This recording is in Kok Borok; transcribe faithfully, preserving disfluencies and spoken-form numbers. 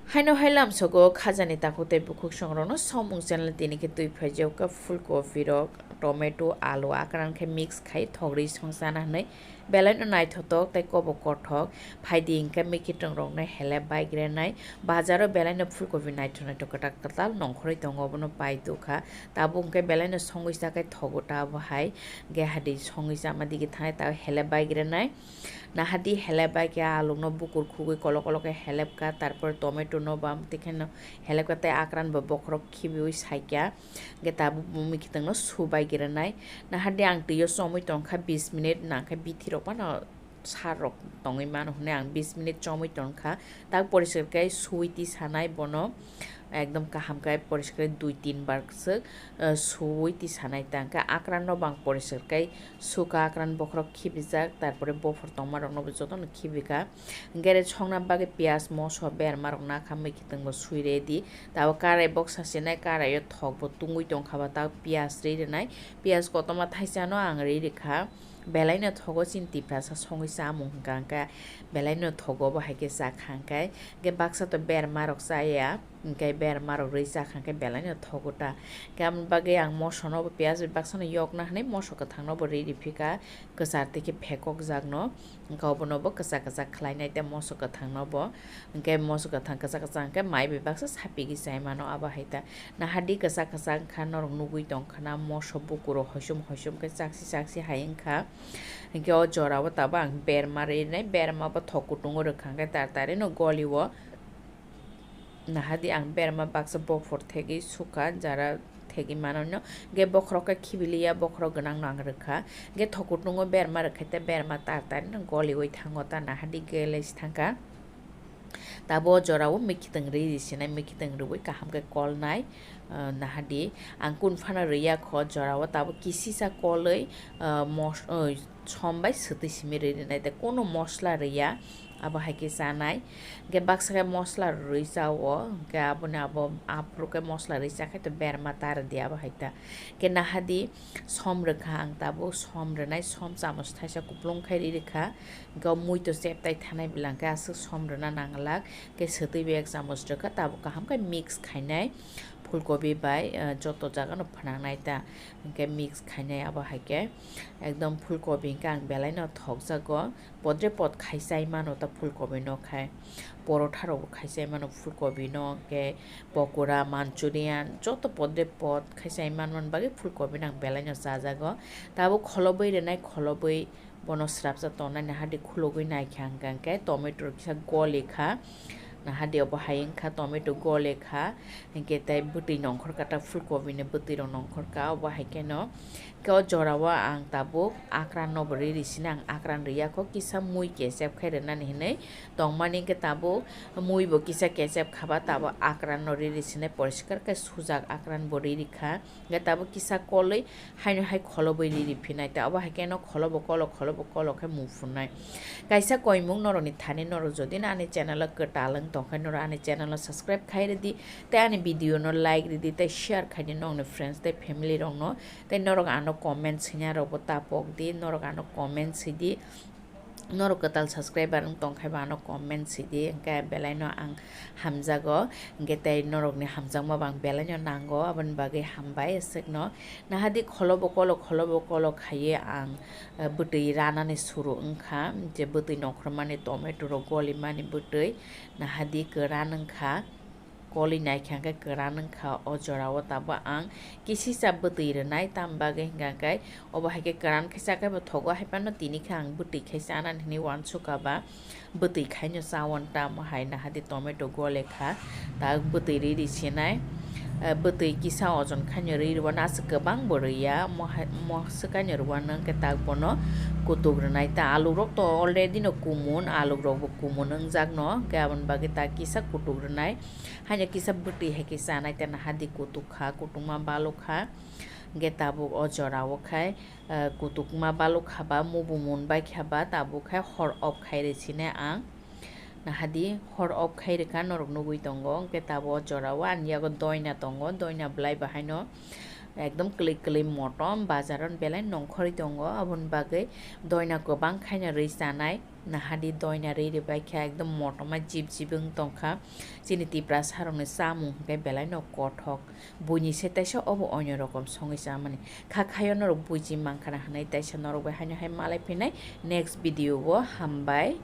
Haino hai lamsogo khajani takhuk tei bukhuk songrokno somung channel tini khe twi phaijak kha, full kopi rok, tomato, alu akran khe mix khai thogri song chana hwnwi belaino naithotok tei kobok kothok. Phaidi hwnkhe mikitwng rokno helep bai grenai. Bazaro belaino full kopi naithok naithok kwtal kwtal nongkhorwi tongo, obono pai tukha. Tabuk hwnkhe belaino songwi chakhai thogo ta abo hai. Hwnkhe hadi songwi chama digi thangnai ta helep bai grenai. Nahadi helep bai khe alukno bukur khugwi kolok kolok khe helep kha, tarpor tomato no bam tei kheno helep kha tei akran bo bokhorok khibiui saikha. Hwnkhe tabuk bo mikitwng no su bai grenai. Nahadi ang twi o chomwi tongkha bis minute, nangkhe bithi rok phano sar rok tongwi mano hwnwi ang bis minute chomwi tongkha. Tak poriskar khe suwi tisanai bono, ekdom kaham khe poriskar khe dui tin bar swk, eh, suwi tisanai ta. Hwnkhe akran no bo ang poriskar khe sukha, akran bokhorok khibijak, tarpore bophor tongma rokno bo jotono khibikha. Hwnkhe songna bagwi piyaj, moso, berma rok nakha, mikitwng bo sui ready. Tabuk karai boksa sinai, karai o thok bo tungwi tongkha ba, tabuk piyaj ri rwnai. Piyaj kotorma thaisa no ang ri rikha. Belaino thogo chini Tiprasa songwi chamung hwnkha hwnkhe belaino thogo bo hai khe chakha hwnkhe, hwnkhe baksa to berma rok chaya, hwnkhe berma rok rwi chakha hwnkhe belaino thogo ta. Hwnkhe aboni bagwi ang moso no bo piyaj bai baksa no yokna hwnwi moso kwthang no bo ri riphikha, kwchar twi khe phekok jak no, hwnkhe obono bo kwchak kwchak khlai nai tei moso kwthang no bo. Hwnkhe moso kwthang kwchak kwchak hwnkhe mai bai baksa sapigwi chai mano abo hai ta. Nahadi kwchak kwchak wngkha norok nugwi tongkha na moso bukuro hoisom hoisom khe chaksi chaksi hai wngkha. Hwnkhe o jora o tabuk ang berma rinai, berma bo thok kutungo rwkha hwnkhe tar tari no goli o. Nahadi ang berma baksa bophor thegwi sukha, jara thegwi mano no. Hwnkhe bokhorok khe khibiliya, bokhorok gwnang no ang rwkha. Hwnkhe thok kutungo berma rwkha tei berma tar tari no goliui thango ta nahadi gele si thangkha. Tabuk o jora o mikitwng ri ri sinai, mikitwng rwui kaham khe kolnai, ah, nahadi. Ang kun phano rwya kho jora o, tabuk kisisa kolwi, ah, mos-, ah, som bai swtwi simi ri rinai, tei kunu mosla rwya, abo hai khe chanai. Hwnkhe baksa khe mosla rwui cha o, hwnkhe aboni abo aphuru khe mosla rwui cha khe to berma ta rwdi abo hai ta. Hwnkhe nahadi som rwkha ang tabuk, som rwnai, som chamos thaisa kupulung khai ri rwkha. Hwnkhe o mui to cheptai thanai bwla hwnkhe aswk som rwna nanglak, hwnkhe swtwi bai ek chamos rwkha, tabuk kaham khe mix khainai phulkobi bai, ah, joto jaga no phnangnai ta, hwnkhe mix khainai abo hai khe ekdom phulkobi hwnkhe ang belai no thokjago, podre pod khai chai mano ta phulkobi no khai, porotha rok bo khai chai mano phulkobi no, hwnkhe pokora, manchurian joto podre pod khai chai man man bagwi phulkobi no ang belai no chajago, tabuk kholobwi rwnai kholobwi. Bono srapsa tongnai nahadi khulugwi naikha hwnkha hwnkhe tomato rok kisa goli kha. Nahadi obo hai wngkha tomato goli kha. Hwnkhe tei bwtwi nongkhor kha ta phulkobi ni bwtwi rok nongkhor kha obo hai kheno. Hwnkhe o jora o ang tabuk akran no bo ri ri sina ang akran rwya kho kisa mui kechep khai rwnani hinwi tongmani hwnkhe tabuk mui bo kisa kechep kha ba tabuk akran no ri ri sinai poriskar khe sujak akran bo ri ri kha. Hwnkhe tabuk kisa kolwi haino hai kholobwi ri ri phinai, tei obo hai khe no kholobo kolo, kholobo kolo khe mung phunai. Kaisa koimung norokni thani norok jodi no ani channel o kwtal wng tong khe norok ani channel o subscribe khai rwdi, tei ani video no like rwdi, tei share khai di nokni friends tei family rok no, tei norok ano comment swina rok bo ta pok di, norok ano comment swi di. Norok kwtal subscriber wng tong khe ba ano comment sidi, hwnkhe belai no ang hamjago, hwnkhe tei norok ni hamjakma bo ang belai no nango, aboni bagwi hambai aswk no. Nahadi kholobo kolo, kholobo kolo khaiwi ang, eh, bwtwi ranani suru wngkha, je bwtwi nongkhormani tomato rok golimani bwtwi nahadi kwran wngkha. Kolwi naikha hwnkhe kwran wngkha o jorao, tabuk ang kisisa bwtwi rwnai, tamni bagwi hwnkha hwnkhe obo hai khe kwran khe chakhe bo thogo, hai phano tini khe ang bwtwi khai chanani hinwi uansukha ba, bwtwi khaino chaui tamo hai nahadi tomato gole kha, tak bwtwi rwi rwi sinai, eh, bwtwi kisa ojon khaino rwi rwmano aswk kwbang bo rwya, mo hai, mo swkhaino rwmano hwnkhe tak bono kutuk rwnai, ta alukrok to already no kumun, alukrok bo kumun wngjak no, hwnkhe aboni bagwi tak kisa kutuk rwnai. Haino kisa bwtwi hai khe chanai, tei nahadi kutuk kha, kutukma baluk kha. Hwnkhe tabuk o jora o khai, eh, kutukma baluk kha ba, mubu mun bai kha ba, tabuk khai hor off khai rw sine ang. Nahadi hor off khai rwkha norok nugui tongo. Hwnkhe tabuk o jora o ani yago doina tongo, doina bwlai bo haino Ekdom kwlwi kwlwi motom, bazar o belai nongkhorwi tongo, aboni bagwi doina kwbang khaina rwi chanai. Nahadi doina rwi rwbai kha, ekdom motoma jip jip wng tongkha. Chini Tiprasa rokni chamung hwnkhe belai no kothok. Buini se teisa obo onyo rokom songwi chamani. Kha khayo norok buiji mankha na hwnwi teisa norok bai haino hai malai phinai next video o. Hambai.